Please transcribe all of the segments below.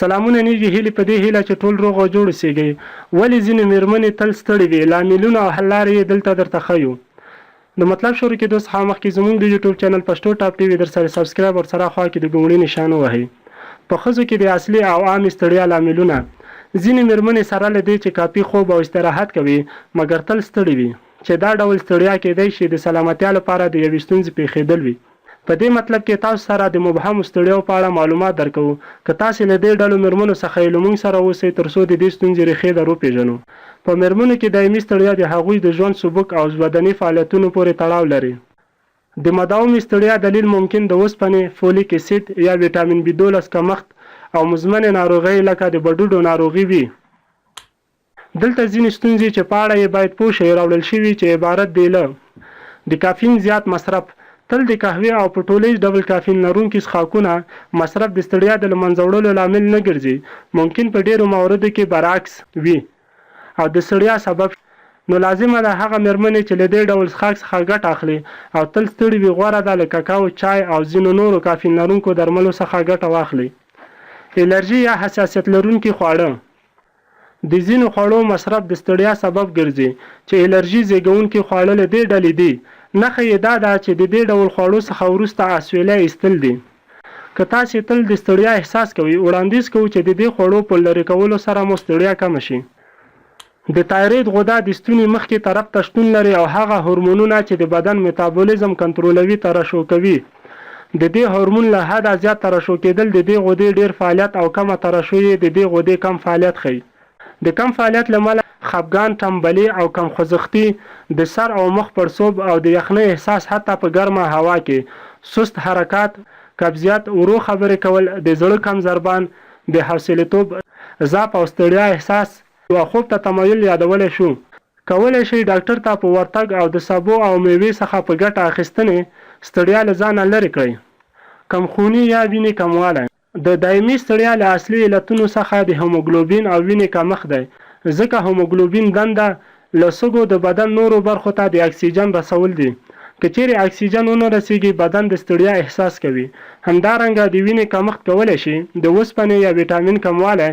سلامونه نیږي هیلې په دې هیله چې ټول روغ او جوړ اوسیږئ. ولې ځینې میرمنې تل ستړې وي؟ لاملونه او حل لارې یې دلته درته ښیو. د مطلب شروع کیدو څخه مخکې زموږ د یوټیوب چینل پښتو ټاپ ټي وي درسره سبسکرایب ورسره خوا کې د ګوڼي نشان ووهئ. په ښځو کې د اصلي او عامې ستړیا لاملونه، ځینې میرمنې سره له دې چې کافي خوب او استراحت کوي مګر تل ستړې وي چې دا ډول ستړیا کیدای شي د سلامتیا لپاره د یوې ستونزې پیښیدل وي. په دې مطلب کې تاسو سره د مبهمو ستړیاوو په اړه معلومات درکوو، که تاسې له دې ډلو مېرمنو څخه یې له مونږ سره اوسئ تر څو د دې ستونزې ریښې در وپېژنو. په مېرمنو کې دایمي ستړیا د هغوی د ژوند سبک او بدني فعالیتونو پورې تړاو لري. د مداومې ستړیا دلیل ممکن د اوسپنې، فولیک اسید یا ویټامین بي 12 کمښت او مزمنې ناروغۍ لکه د بډوډو ناروغي وي. دلته ځینې ستونزې چې په اړه یې باید پوه شئ راوړل شوي چې عبارت دي له، د کافین زیات مصرف، تل د قهوې او په ټولیز ډول کافین لرونکي څښاکونه مصرف د ستړیا د له منځه وړلو لامل نه ګرځي، ممکن په ډېرو مواردو کې برعکس وي او د ستړیا سبب شي. نو لازمه ده هغه مېرمنې چې له دې ډول څښاک څخه ګټه اخلي او تل ستړي وي غوره ده له ککاو، چای او ځینو نورو کافین لرونکو درملو څخه ګټه واخلي. الرژي یا حساسیت لرونکي خواړه. د ځینو خوړو مصرف د ستړیا سبب ګرځي، چې الرژي زېږوونکي خواړه له دې ډلې دي. نښه یې دا ده چې د دې ډول خوړو څخه وروسته اسویلی ایستل دي. که تاسې تل د ستړیا احساس کوئ، وړاندیز کوو چې د دې خوړو په لرې کولو سره مو ستړیا کمه شي. د تایروید غده د ستوني مخکې طرف ته شتون لري او هغه هورمونونه چې د بدن میتابولیزم کنترولوي ترشح کوي. د دې هورمون له حده زیات ترشح کېدل د دې غدې ډېر فعالیت او کمه ترشح یې د دې غدې کم فعالیت ښيي. د کم فعالیت له مله خپګان، ټنبلي او کم خوځښتي، د سر او مخ پړسوب او د یخنۍ احساس حتی په ګرمه هوا کې، سست حرکات، قبضیت، ورو خبرې کول، د زړه کم ضربان، بې حوصلېتوب، ضعف او ستړیا احساس او خوب ته تمایل یادولی شو. کولی شئ ډاکټر ته په ورتګ او د سبو او مېوې څخه په ګټه اخیستنې ستړیا له ځانه لرې کړئ. کمخوني یا وینې کموالی. د دایمي ستړیا له اصلي علتونو څخه د هموګلوبین او وینې کمښت دی، ځکه هموګلوبین دنده له سږو د بدن نورو برخو ته د اکسیجن رسول دي. که چېرې اکسیجن ونه رسېږي، بدن د ستړیا احساس کوي. همدارنګه د وینې کمښت کولی شي د اوسپنې یا ویټامین کموالی،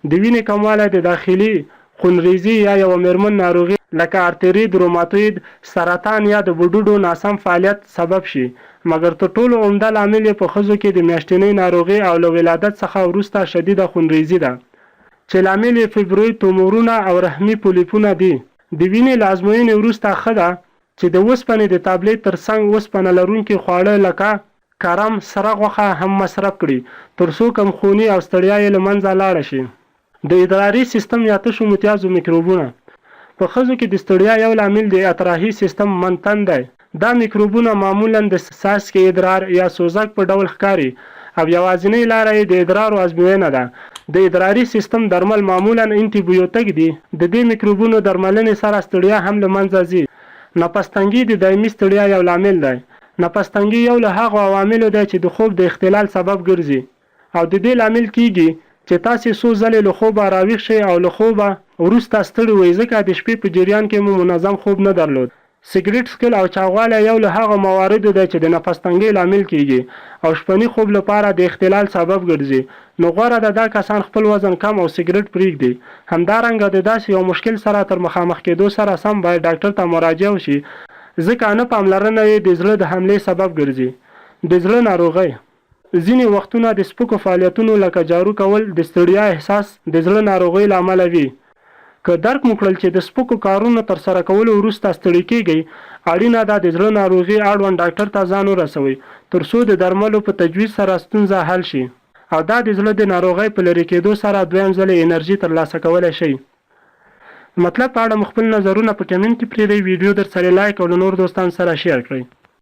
د وینې کموالی، د داخلي خونریزي یا یوه مېرمن ناروغي لکه ارترید، روماتوید، سرطان یا د بډوډو ناسم فعالیت سبب شي، مګر تر ټولو عمده لامل یې په ښځو کې د میاشتینۍ ناروغي او له ولادت څخه وروسته شدیده خونریزي ده چې لامل یې فیبروید تومورونه او رحمي پولیپونه دي. د وینې له ازموینې وروسته ښه ده چې د اوسپنې د تابلیت تر څنګ اوسپنه لرونکي خواړه لکه کرم، سره غوښه هم مصرف کړي تر څو کمخوني او ستړیا یې له منځه لاړه شي. د ادراري سیستم یا تشو متیازو میکروبونه، په ښځو کې د ستړیا یو لامل د اطراحي سیستم منتن دی. دا میکروبونه معمولاً د څاڅکي ادرار یا سوزک په ډول ښکاري او یوازینۍ لاره یې د ادرارو ازموینه ده. د ادراري سیستم درمل معمولاً انتي بیوتک دي. د دې میکروبونو درملنې سره ستړیا هم له منځه ځي. نفس تنګي د دایمي ستړیا یو لامل دی. نفس تنګي یو له هغو عواملو دی چې د خوب د اختلال سبب ګرځي. او د دې لامل کیږي چې تاسې څو ځلې له خوبه راویښ شئ او له خوبه وروسته ستړي وئ ځکه د شپې په جریان کې مو منظم خوب نه درلود. سګریټ څکل او چاغوالی یو له هغو مواردو دی چې د نفس تنګۍ لامل کیږي او شپني خوب لپاره د اختلال سبب ګرځي نو غوره ده دا کسان خپل وزن کم او سګریټ پریږدي. همدارنګه د داسې یو مشکل سره تر مخامخ کیدو سره سم باید ډاکټر ته مراجعه وشي ځکه نه پاملرنه یې د زړه د حملې سبب ګرځي. د زړه ناروغۍ. ځینې وختونه د سپکو فعالیتونو لکه جارو کول د ستړیا احساس د زړه ناروغۍ له امله وي. که درک مو کړل چې د سپکو کارونو ترسره کولو وروسته ستړي کېږئ، اړینه ده د زړه ناروغي اړوند ډاکټر ته ځان ورسوئ تر څو د درملو په تجویز سره ستونزه حل شي او دا د زړه د ناروغۍ په لرې کېدو سره دویم ځلې انرژي ترلاسه کولی شئ. د مطلب په اړه مو خپل نظرونه په کمنټ کې پرېږدئ، ویډیو درسره لایک او له نورو دوستانو سره شیر کړئ.